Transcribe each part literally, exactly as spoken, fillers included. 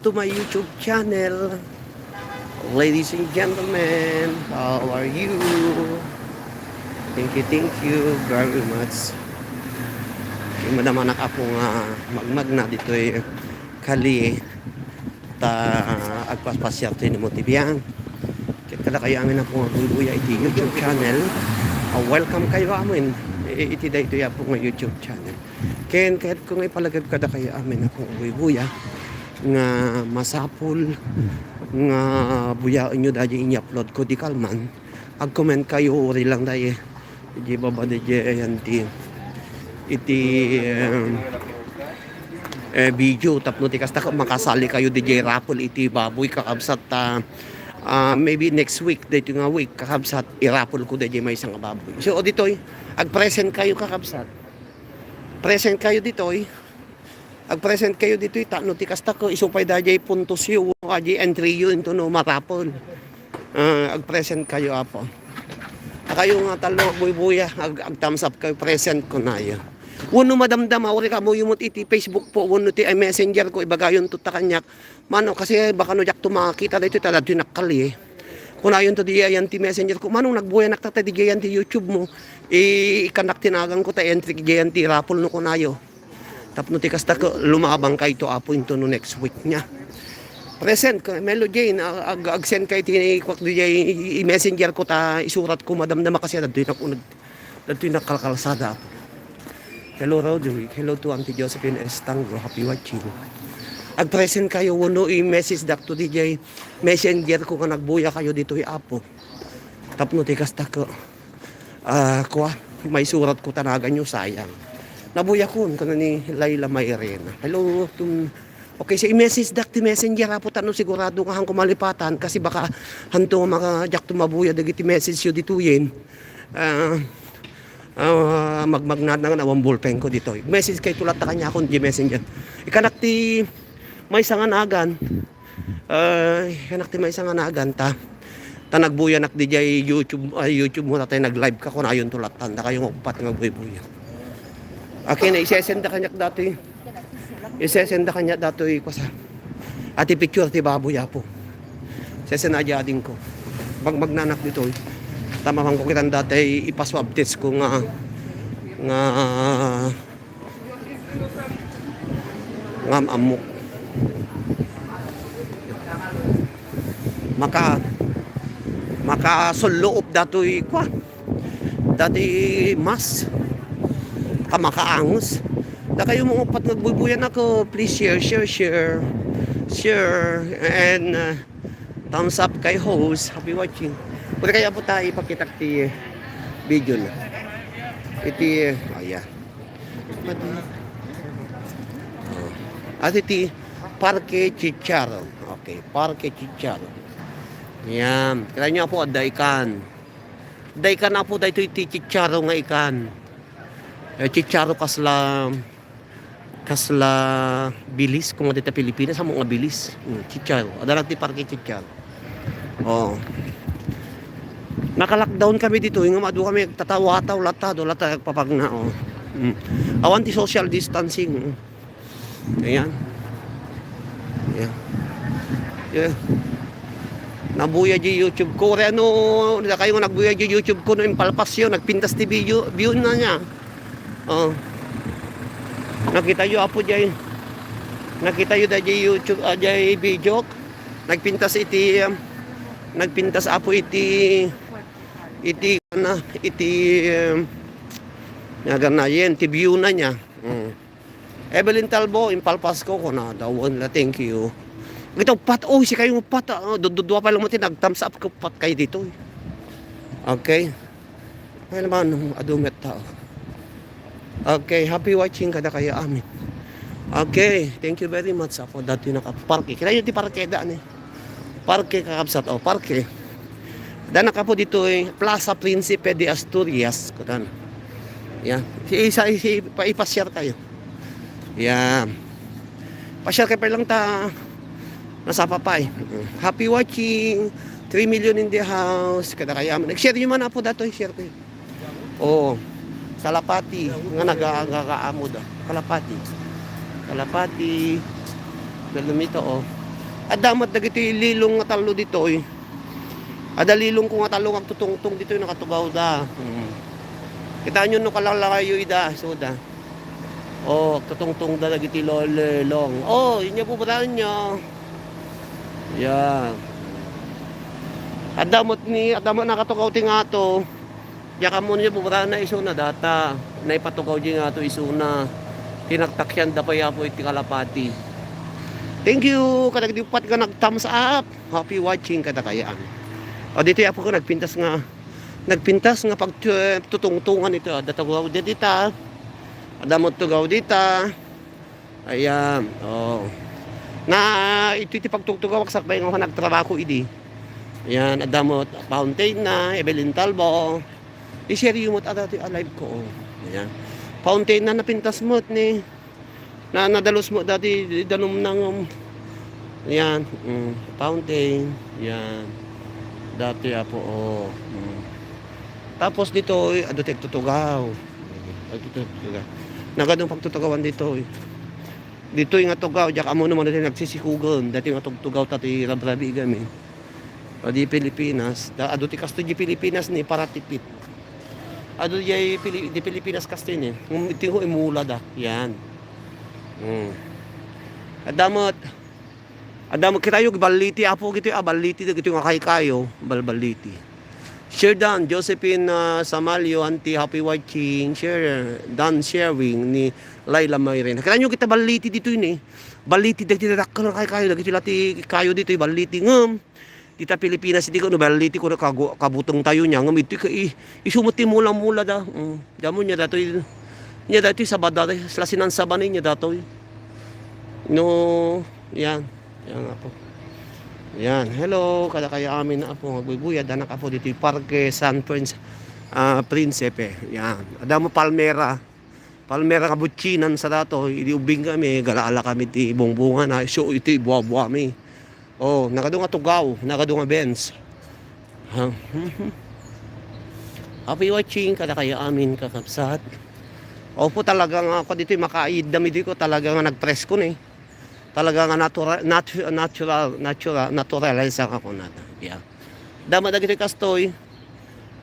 to my YouTube channel. Ladies and gentlemen, how are you? Thank you, thank you very much. Kay madamanak, Apo, nga magmagna ditoy kali ta agpaspasiar toy ni Motibian. Ket kadakayo amin, Apo, nga agbuybuya iti YouTube channel. Ah, welcome kayo amin i-, iti daytoy, Apo, nga YouTube channel. Ken kayatko nga ipalagip kadakayo amin, Apo, nga agbuybuya, nga masapul nga buyaenyo daydiay ini-upload ko, di kalman. Ag-comment kayo, uri lang daydiay. Idiay baba daydiay, ayan ti, iti, em, eh, video. Tapno ti kasta, makasali kayo daydiay raffle iti baboy, kakabsat, ta, ah, maybe next week, daytoy nga week, kakabsat, i-raffle ko daydiay maysa nga baboy. So, ditoy, ag-present kayo, kakabsat. Present kayo ditoy. Ag-present kayo ditoy, ta no ti kasta, ko isu pay daydiay puntos yo, daydiay entry yo into no ma-raffle. Ah, ag-present kayo, Apo. Kayo nga tallo agbuybuya, ag, ag-thumbs up kayo, present kunayo. Wenno madamdama, uri kamo yumot iti Facebook po, wenno ti, ay, Messenger ko, ibagayon to ta kaniak. Mano, kasi baka no diak to makita daytoy, ta daytoy nakali, eh. Kunayon to di, ayan ti Messenger ko, mano, nagbuyanak ta, ta di ayan ti YouTube mo. I-, ikanak ti nagan ko, ta entry di ayan ti raffle no kunayo. Tapno ti kasta, ko, lumabang kayto, Apo, into no next week niya. Present ko, Melo Jane, ag, ag-, ag-send kay ti kuak di i-, i-messenger ko ta isurat ko, madamdama kasi daytoy nak-, daytoy nakalkalsada, Apo. Hello, Roderick. Hello to Auntie Josephine Estangro. Happy watching. Ag-present kayo, wenno i-message dak to di messenger ko nga nagbuya kayo ditoy, Apo. Tapno ti kasta, ko. Ah, kua, maisurat ko ta naganyo, sayang. Nabuyakon, kuna ni Laila Mairena. Hello, tum-, okay, sa i-message dak ti messenger, Apo, ta no sigurado nga han ko malipatan, kasi baka hanto nga maka-, diak to mabuya dagiti message yo ditoyen. Ah, ah, magmagnad na nga awan ballpen ko ditoy. Message kay tulat ta kaniakon di messenger. Ikanak ti maysa nga nagan. Ay, ikanak ti maysa nga nagan ta. Ta nagbuyanak diay YouTube, ay, YouTube mo, tatay, nag-live ka, kunayonto lattan, dakayo nga uppat nga agbuybuya. Akin, isesenda kaniak datoy. Isesenda kaniak datoy, kuasa. Ati picture ti baboy, Apo. Sesenda diay ading ko. Magmagnanak ditoy. Ta mapan ko kitan datoy ipaswab test ko nga, nga Ngam ammok. Maka-, makasulluop datoy kua. Dati mas ka makaangus. Dakayo mga upat nga agbuybuyan ako, please share, share, share. Share and, uh, thumbs up kay host. Happy watching. Pwede kaya po tayo ipakita ti video na. Iti, oh, yeah. Madi. Oh. At iti Parque Chicharo. Okay, Parque Chicharo. Yan. Kita nyo po, adda ikan. Adda ikan, Apo, daytoy iti chicharo nga ikan. Eh, chicharo kasla, kasla bilis, kung adda ita Pilipinas, amo nga bilis. Hmm, chicharo. Adda lang ti Parque Chicharo. Oo. Naka-lockdown kami ditoy, nga adu kami agtatawataw, latado, latado, agpapagna, oh. Mm. Awan ti social distancing, mm. Ayan. Ayan. Yeah. Nabuya di YouTube ko. Uri ano, dakayo nga nagbuya di YouTube ko no impalpas yo, nagpintas ti video, view na niya. Oh. Nakita yo, Apo, jay. Nakita yo da jay YouTube, ah, jay video. Nagpintas iti, um, nagpintas, Apo, iti, iti, na, iti, um, nagan na yan, ti view na niya. Mm. Evelyn Talbo, impalpas ko, kuna, dawan la, thank you. Ito, pat, oh, si kayo, pat, ah, du-, du-, dua pa lang mo, nag-thumbs up ko, pat kayo dito, eh. Okay. Ay naman, adu met tao. Okay, happy watching kada kaya amin. Okay, thank you very much, Apo. Dati naka parke. Kaya yung ti parke daan, eh. Parke, kakabsat, oh, parke. Daan, Apo, dito, eh, Plaza Principe de Asturias. Kudan. Yan. Si isa, si, pa, ipasyar kayo. Yan. Pasyar kayo pa lang ta. Nasapa pa, eh. Happy watching. Three million in the house. Kada kaya amin. Nag-share nyo man, Apo, dato, eh. Share ko, eh. Oo. Kalapati nga naga-, nagaamod, ah. Kalapati. Kalapati. Dalumito, oh. Adda met dagiti lilong nga tallo ditoy. Adda lilongko nga tallo nga agtutungtong ditoy, nakatugawda. Mm. Kitaenyo no kalalayo ida, isuda. Oh, agtutungtongda dagiti lo-, lilong. Oh, inya bubraenyo. Yan. Adda met ni, adda met nakatugaw ti ngato. Diak ammo no bubraenna isuna data. Naipatugaw di ngato isuna. Tinaktakianda pay Apo iti kalapati. Thank you kadagiti uppat nga nag-thumbs up. Happy watching kadakayo. O, ditoy Apo ko nagpintas nga, nagpintas nga pagtutungtungan ito. Adda tugaw dita. Adda met tugaw dita. Ayan, oh. Na, ito iti pagtugtugawak sakbay nga nagtrabaho idi. Ayan, adda met fountain na, Evelyn Talbo. I-share yu met, adda ti alive ko, oh. Ayan. Fountain na napintas met ni, na, nadalus met dati, danum na ngem. Ayan, mm, fountain. Ayan. Dati Apo, oh. Mm. Tapos ditoy, adda ti agtutugaw. Agtutugaw. Nagadu pagtutugawan ditoy. Ditoy nga tugaw, diak ammo no man dati nagsisikugan. Dati nga tugtugaw, dati rabrabi kami. O di Pilipinas. Da, adu ti kasto di Pilipinas ni para tipit. Adu di, Pili-, di Pilipinas kasto ni. Um, iti ho imula da. Yan. Hmm. Adamot. Adamot kitayo, balliti, Apo, gitoy, ah, balliti, gitoy nga kaykayo, balballiti. Share dan, Josephine, ah, Samalio, Auntie, happy watching. Share, dan sharing ni Laila Mayrin. Kitayo, kita balliti ditoy ni. Balliti, dagiti dakkel nga kaykayo, dagiti lati kayo ditoy, balliti. Ngem, dita Pilipinas, di ko, no, balliti ko, kagu-, kabuteng tayo niya. Ngem, ito, i-, isu mo ti mula-mula da. Mm. Damo niya datoy, niya datoy sabada, eh. Sila sinansaba ni niya datoy. No, yan. Yan nga po. Yan. Hello, kadakayo amin, Apo, nga agbuybuya, danak, Apo, ditoy Parque San Prince, ah, Principe. Yan. Adda mo palmera. Palmera nga butsinan sa dato, idi ubing kami, galaala kami ti bungbunga na, so, iti buwa-buwa mi. Oh, nagadu nga tugaw, nagadu nga Benz. Ha? Happy watching, kadakayo amin, kakabsat. Opo, talaga nga ako ditoy, makaidda mi ditoy ko, talaga nga nagpresko ni. Talaga nga natural, natu-, natural, natural, naturalize ang ako nata. Yeah. Dama dagiti kastoy,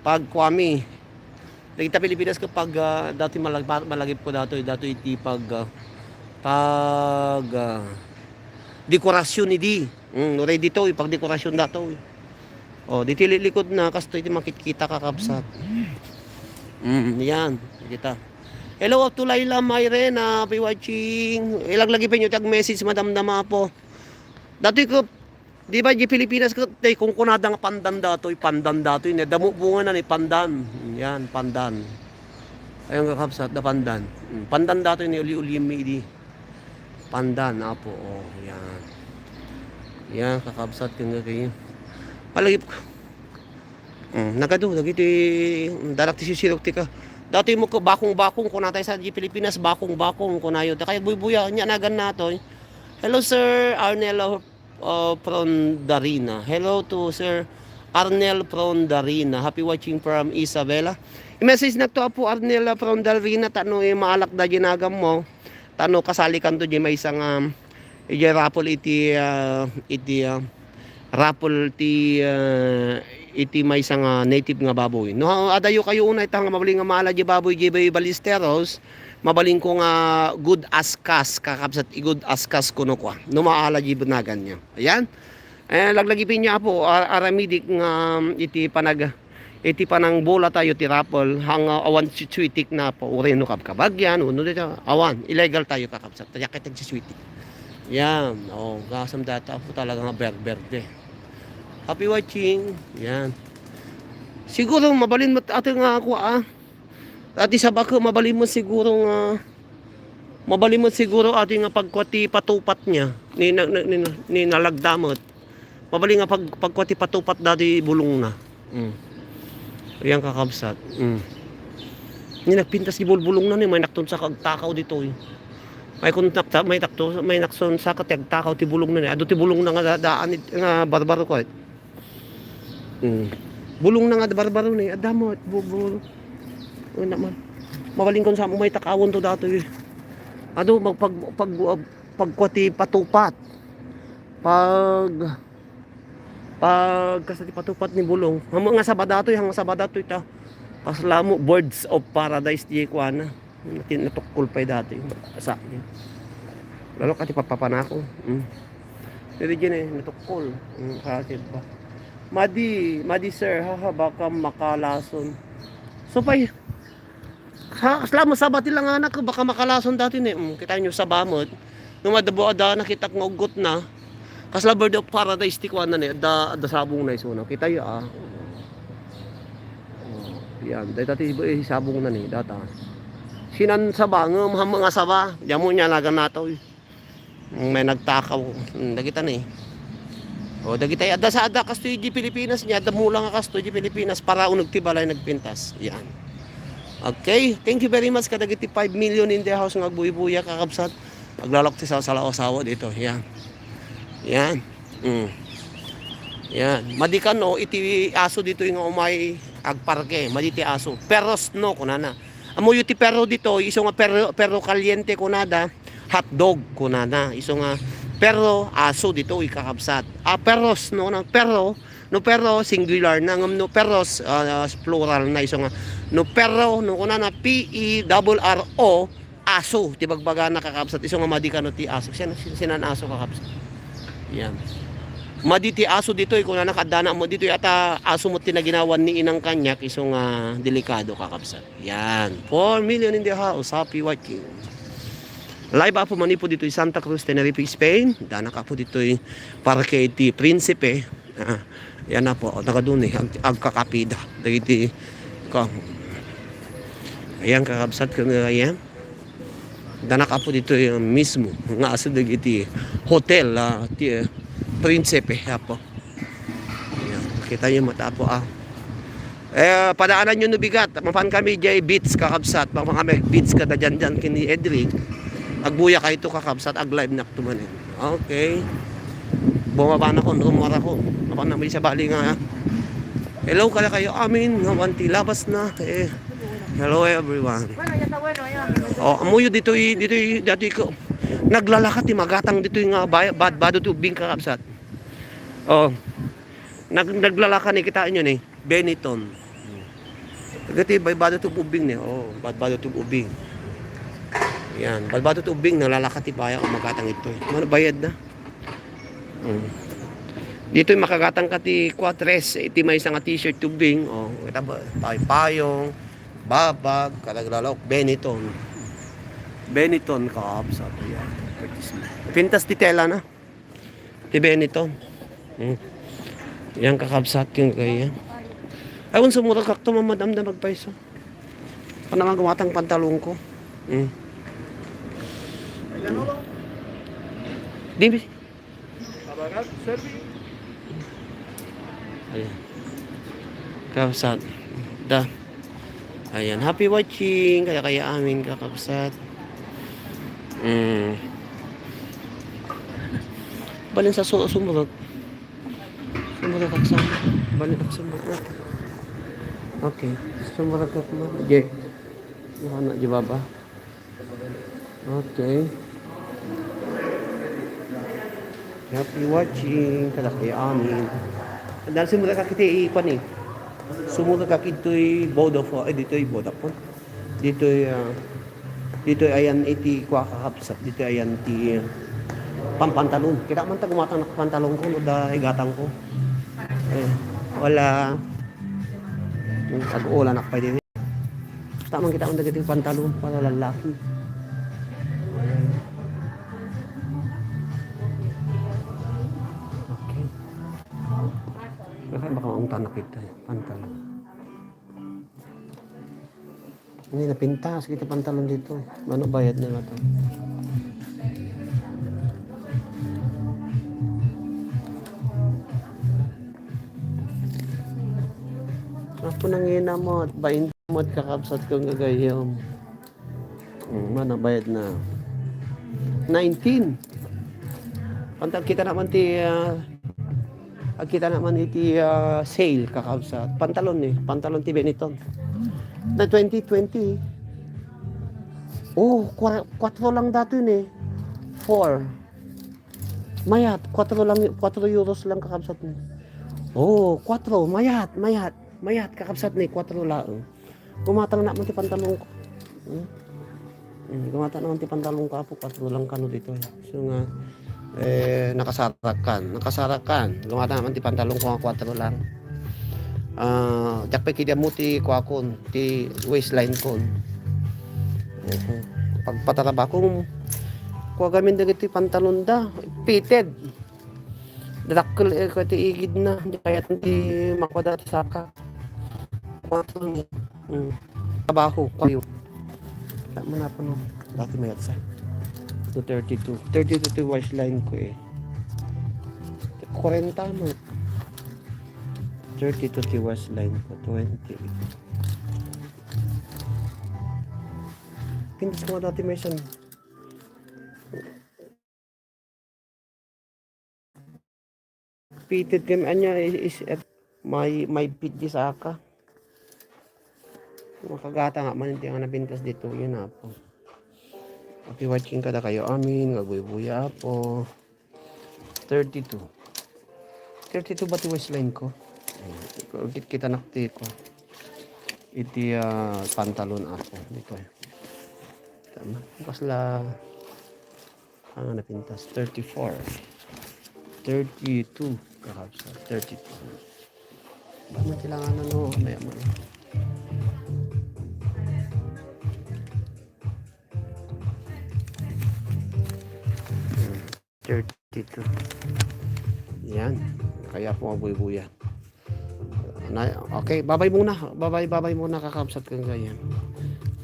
pagkuami. Dagita Pilipinas ko pag, ah, dati malag-, malagip ko datoy, datoy iti pag, ah, pag, ah, dekorasyon idi. Mm, ready to, ipagdekorasyon datoy. Oh, diti lilikod na, kastoy iti makitkita, kakabsat. Mm, yan, kita. Hello, to Laila Mairena, happy watching. Ilaglagipen nyo ti ag-message, madamdama po. Datoy ko, di ba, di Pilipinas ko, tay, kung kunada nga pandan datoy, pandan datoy, ne, damo bunga na ni pandan. Yan, pandan. Ayan, kakabsat, da pandan. Mm, pandan datoy ni uli-uli mi idi. Pandan, Apo, oh, yan. Yan, kakabsat, kung kayo. Palagip ko. Mm, nagadu, dagiti, darak ti sisirok ti ka. Dati mo ko, bakong-bakong, kunatay sa di Pilipinas, bakong-bakong, kunayo. Kaya buybuya, nya nagan natoy. Hello, Sir Arnel, uh, Prondarina. Hello to Sir Arnel Prondarina. Happy watching from Isabela. I-message na to, Apo Arnel, uh, Prondarina, tano, eh, maalak da ginagam mo. Tano, kasali kanto di maysa nga, um, iti raffle iti, uh, iti, uh, raffle ti, uh, iti maysa nga native nga baboy. No, adayo kayo unay ta nga mabalin nga maala di baboy, di bay Ballesteros, mabalin ko nga good as kas, kakabsat, i-good as kas kuno kwa. No maala di bunagan niya. Ayan. Eh, laglagipin niya, Apo, ar-, aramidik nga, um, iti panag-, iti panangbola tayo ti raffle, hang, uh, awan sitsuitik na pa, ureno kabkabagyan, uno dito, awan, illegal tayo, kakabsat. Kaya kitag sitsuitik. Yan, oh, gasam data, Apo, talaga nga ber-, berde. Happy watching. Yan. Siguro, mabalin mo, ate nga ako, ah. Ati sa bako, mabalin mo siguro nga, mabalin mo siguro ati nga pagkwa ti patupat niya, ni, na, na, ni, ni nalagdamot. Mabalin nga pag, pagkwa ti patupat dati bulong na. Mm. Ayan, kakabsat. Mm. Ni nagpintas ti bulbulong na ni, may nakton sa kagtakaw dito eh. May kontak, may takto, may nakson sa katagtakaw ti bulong na ni. Ado ti bulong na nga da-, daan it-, nga barbaro ko eh. Mm. Bulong na nga barbaro ni, adda mo, bu-, bu-, ano naman. Mabalin kon sa mo may takawon to dato eh. Ado, magpag-, pag-, pagkwa ti patupat. Pag, pag, kasta ti patupad ni Bulong. Hamo nga Sabado to, hang Sabado to ita. Kasla mo, Birds of Paradise ti kuana. Natin-, natukkol pa'y dati. Sa akin. Lalo ka ti papapanako. Mm. Diri dyan eh, natukkol. Mm, sakit ba? Madi, madi sir, haha, baka makalason. So pa'y, ha, kasla mo Sabado lang anak, baka makalason dati ni. Mm, kita nyo Sabado. No madabo ada, nakitak nga uggot na. Kasla Bird of Paradise ti kuana ni, adda, adda sabong na isuna. Kita yo, ah. Oh, yan, dayta ti, eh, sabong na ni, data. Sinan Sabado, nga, nga Sabado, diyan mo niya lagan nato, eh. May nagtakaw, hmm, dagita ni. O, dagita, adda sa, adda kastoy di Pilipinas niya, adda mula nga kastoy di Pilipinas, para uneg ti balay nagpintas. Yan. Okay, thank you very much kadagiti five million in the house nga agbuybuya, kakabsat. Aglalok ti sasalaw-asawa dito. Yan. Yan. Mm. Yan. Madi kano iti aso dito nga umay agparke. Madi ti aso. Perros no, kunana. Amoyo ti perro dito, iso nga perro, perro caliente kunada, hotdog kunana. Iso nga perro, aso dito, ikakabsat. Ah, perros no, no, perro, no perro, singular na, ngem no perros, ah, plural na, iso nga, no perro, no kunana, P E R R O, aso ti bagbagana, kakabsat. Isu nga madi kano ti aso. Sinan, sinan aso, kakabsat? Yan. Madi ti aso ditoy, kunana, kaddana mo ditoy, ata aso mo ti naginawan ni inang kanyak, isu nga delikado, kakabsat. Yan. Four million in the house. Happy watching. Live apo manipud ditoy Santa Cruz, Tenerife, Spain. Dana ka po ditoy Parque ti Principe. Ah, yan na po, nakaduni, ag-, agkakapida. Dagiti, ka-, ayan, kakabsat ko nga, ayan. Danak apo dito yung mismo, nga aso dagiti hotel, ah, ti, eh, Prinsipe, apo. Ayan, kita niyo mata po, ah. Eh, padaanan nyo no bigat. Mapan kami jay beach, kakabsat. Mapan kami beach kada dyan dyan kini Edric. Agbuya kayo to, kakabsat. Ag-live na tumanin. Okay. Bumaba na ko, rumor ako. Mapan naman sa bali nga. Hello, kada kayo amin. Nga wanti labas na. Eh, hello, everyone. Oh, amuyo dito, dito, dati ko. Naglalaka ti magatang dito nga bay-, bad-, bado ti ubing, kakabsat. Oh. Nag-, naglalaka ni, kita nyo ni. Benetton. Dagiti baybado ti ubing ni. Oh, baybado ti ubing. Yan, baybado ti ubing, nalalaka ti baya, umagatang ito. Ano, bayad na? Mm. Dito yung makagatang ka ti kuatres, iti maysa nga t-shirt ti ubing. Oh, kita ba? Pay-, payong, babag, kadaglalaok, Benetton. Benetton, kabs, ato yan. Pintas ti tela na. Ti Benetton. Hmm. Yan, kakabsat, yung kaya. Ay, un, sumurag kakto, mamadam na magpaiso. Kana nga gumatang pantalon ko. Hmm. Di, bi-, ayan. Kabsat. Da. Ayan, happy watching. Kaya, kaya amin, kakabsat. Mm. Balin sa su-, sumurag. Sumurag ka sa. Balin sa sumurag. Okay. Sumurag ka kuma. Jay. Ano, di ba ba? Okay. Happy watching, kada kay amin. Dahil sumurag ka kiti, ikuan eh. Sumurag ka kito'y Vodafone, eh, dito'y Vodafone. Dito'y, ah, dito'y ayan iti kua, kakabsat. Dito'y ayan ti, ah, pampantalon. Kita man ta gumatang na pantalon ko, no, da igatang ko. Eh, wala. Ag-uulanak pa din. Basta man kita ang dagiti pantalon para lalaki. Okay. Baka, baka maungtan na kita, eh. Pantalon. Hindi napintas kita pantalon dito. Ano bayad na nga to? Apo nang ina mo, at bain mo, at kakabsat kong gagayam. Mm, mana bayad na. Nineteen. Panta, kita naman ti, ah, agkita naman iti, ah, sale, kakabsat. Pantalon ni, pantalon ti Benetton. Na twenty twenty. Oh, kwa-, kwatro lang dati ni. Four. Mayat, kuatro lang, kuatro euros lang, kakabsat ni. Oh, kuatro, mayat, mayat, mayat, kakabsat ni, kuatro lang. Gumatang na man ti pantalon ko. Hmm? Hmm, gumatang na man ti pantalon ko, apo, kuatro lang kano ditoy. So nga, eh, nakasarakan, nakasarakan. Gumatang na man ti pantalon ko nga kuatro lang. Ah, diak pay kadi ammo ti kuakon, ti waistline kon. Mhm. Pagpatarabakon, kua gamin dagiti pantalon da, fitted. Dakkel, eh, kua ti igid na, di kayat ti makua dati saka. Kuatro ni. Hmm. Trabaho, kayo. Tama na po, no? Dati mayat sa. Two thirty-two. Thirty-two ti waistline ko, eh. Kwarenta mo. Thirty-two ti waistline ko, twenty. Pintas ko nga dati may san. Fitted kami ania is, is, at may, may fit di saka. Makagata nga man, hindi nga napintas dito, yun na po. Happy watching kada kayo amin, nga buybuya po. Thirty-two. Thirty-two ba ti waistline ko? Ayun, kit-, kita nakti ko. Iti, ah, pantalon ako. Dito eh. Tama. Kasla, ano napintas? Thirty-four. Thirty-two. Kakabsa. Thirty-two. Ba, matilangan na, no? Maya, maya. Thirty-two. Yan. Kaya po nga buybuya. Na, okay, babay muna. Babay, babay muna, kakabsat kang ganyan.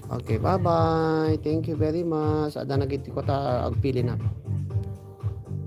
Okay, bye-bye. Thank you very much. Ada na giti ko ta agpili na.